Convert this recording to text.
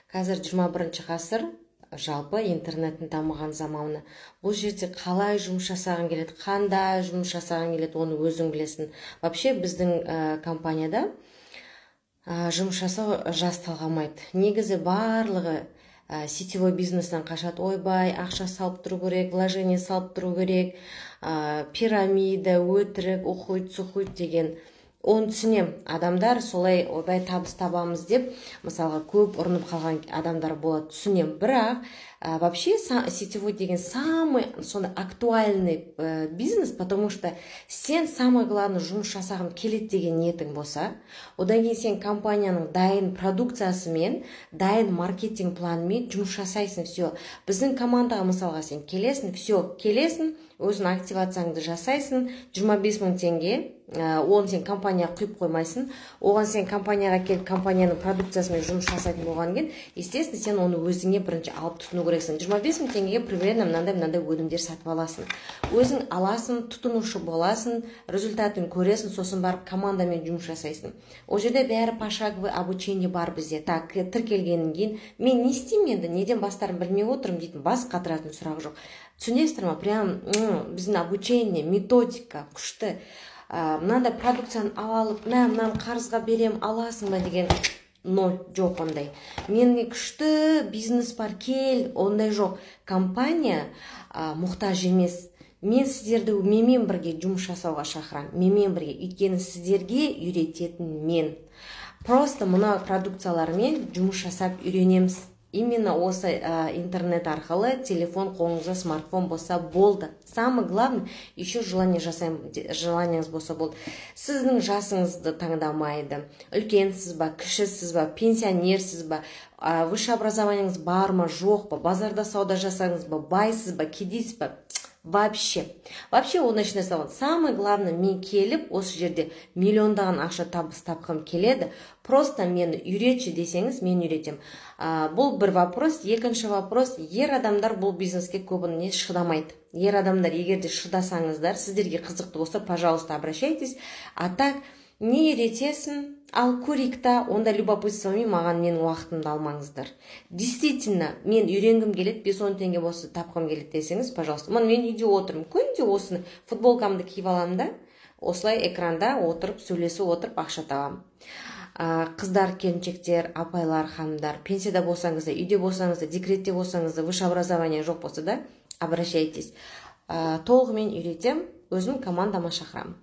Қазір 21 ғасыр, жалпы интернеттің дамыған заманы. Бұл жерде қалай жұмыс жасағың келеді, қандай жұмыс жасағың келеді, оны өзің білесің. Вообще біздің компанияда жұмыс жасау жас талғамайды. Негізі барлығы сетевой бизнестен қашады: ойбай, ақша салып тұру керек, вложение салып тұру керек, пирамида, өтірік, ухуйт сухуйт деген. Оны түсінемін, адамдар солай ойбай, табыс табамыз деп, мысалға, көп ұрынып қалған адамдар болады, түсінемін. Бірақ вообще сетевой деген самый сондай актуальный бизнес, потому что сен, самое главное, жұмыс жасағым келеді деген ниетің болса, одан кейін сен компанияның дайын продукциясымен, дайын маркетинг планымен жұмыс жасайсың. Все, біздің командаға, мысалға, сен келесің, все, келесің, өзің активацияңды жасайсың, 25 мың теңге. Оны сен компанияға құйып қоймайсың, оған сен компанияға келіп, компанияның продукциясымен жұмыс жасайтын болғаннан кейін, естественно, сен оны өзіңе бірінші алып тұтыну керексің. 25 мың теңгеге примерно мынандай мынандай өнімдер сатып аласың, өзің аласың, тұтынушы боласың, результатын көресің, сосын барып командамен жұмыс жасайсың. Ол жерде бәрі пошаговый обучение бар бізде. Так, тіркелгеннен кейін мен не істеймін енді, неден бастарымды білмей отырмын дейтін бас қатыратын сұрақ жоқ, түсінесіздер ма? Прям біздің обучение, методика күшті. Мынандай продукцияны алып, мә, мынаны қарызға берем, аласың ба деген ноль, жоқ ондай. Менің күшті бизнес бар, кел, ондай жоқ. Компания мұқтаж емес. Мен сіздерді менімен бірге жұмыс жасауға шақырамын, менімен бірге, өйткені сіздерге үйрететін мен. Просто мына продукциялармен жұмыс жасап үйренеміз именно осы интернет арқылы. Телефон қолыңызда, смартфон болса болды. Самое главное, еще желание жасаймын, желаниеңіз болса болды. Сіздің жасыңызды таңдамайды: үлкенсіз ба, кішісіз ба, пенсионерсіз ба, высшее образованиеңіз бар ма, жоқ па, базарда сауда жасаңыз ба, байсыз ба, кедейсіз ба, вообще оны ешнәрсе. Самое главное, мен келіп осы жерде миллиондаған ақша табыс тапқым келеді, просто мені үйретші десеңіз, мен үйретемін. Бұл бір вопрос. Екінші вопрос: ер адамдар бұл бизнеске көбіне шыдамайды. Ер адамдар, егер де шыдасаңыздар, сіздерге қызықты болса, пожалуйста, обращайтесь. А так не үйретесің, ал көрейік та, онда любопытствомен маған менің уақытымды алмаңыздар. Действительно, мен үйренгім келеді, 5-10 теңге болса тапқым келеді десеңіз, пожалуйста. Міне, мен үйде отырмын, күнде осыны футболкамды киіп аламын да, осылай экранда отырып, сөйлесіп отырып ақша табамын. Қыздар, келіншектер, апайлар, ханымдар, пенсияда болсаңыз да, үйде болсаңыз да, декретте болсаңыз да, высшее образование жоқ болса да, обращайтесь. Толығымен үйретемін, өзім командама шақырамын.